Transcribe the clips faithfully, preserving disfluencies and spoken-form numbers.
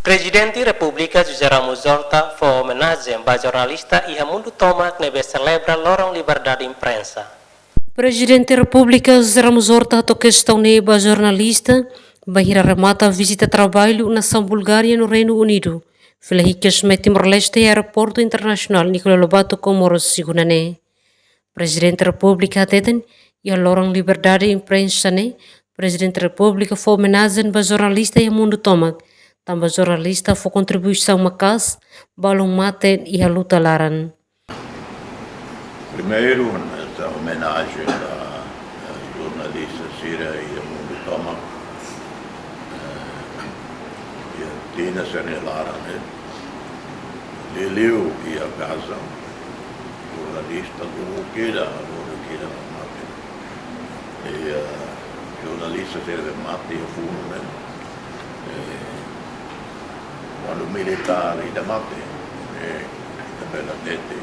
Prezidente Repúblika José Ramos Horta fó omenajen ba jornalista iha mundu tomak ne'ebé selebra Loron Liberdade Imprensa. Prezidente Repúblika José Ramos Horta hato'o kestaun ne'e ba jornalista bainhira remata vizita traballu nasaun Bulgária no Reinu Unidu, fila hikas mai Timor-Leste iha Aeroportu Internasionál Nicolau Lobato, Comoro, segunda ne'e. Prezidente Repúblika hateten, iha Loron Liberdade Imprensa ne'e, Prezidente Repúblika fó omenajen ba jornalista iha mundu tomak, tanba jornalista fó kontribuisaun maka'as, balun mate iha luta laran. Primeiru, esta omenajen ba, eh, jornalista sira iha mundu tomak, eh, iha tinan sira-ne'e laran, eh, liuliu iha Gaza, jornalista, lugu kida, lugu kida mate. I, eh, jornalista sira-ne'e mate iha funu, ne'e. Eh, kuandu militár ida mate, eh, ita bele hatete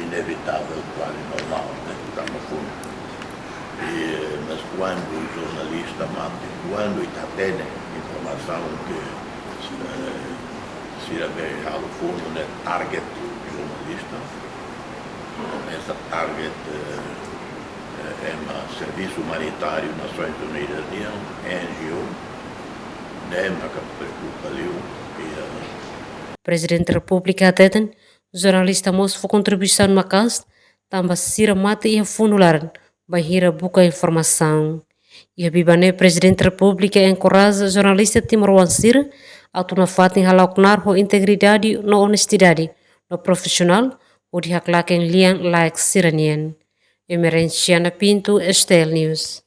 inevitavel, kuaze normál, ne'e, tanba funu. I, eh, mas kuandu jornalista mate, kuandu ita hatene informasaun ke, eh, sira be halo funu ne'e target jornalista, komesa target, eh, eh, ema servisu umanitáriu Nasoins Unidas nian, N G O, ne'e maka preokupa liu, i, eh, Prezidente Repúblika hateten, jornalista mós fó kontribuisaun maka'as, tanba sira mate iha funu laran, bainhira buka informasaun. Iha biban ne'e Prezidente Repúblika enkoraja jornalista timoroan sira atu nafatin hala'o knaar ho integridade no onestidade, no profisionál, hodi haklaken lian laek sira-nian. Emerenciana Pinto, S T L News.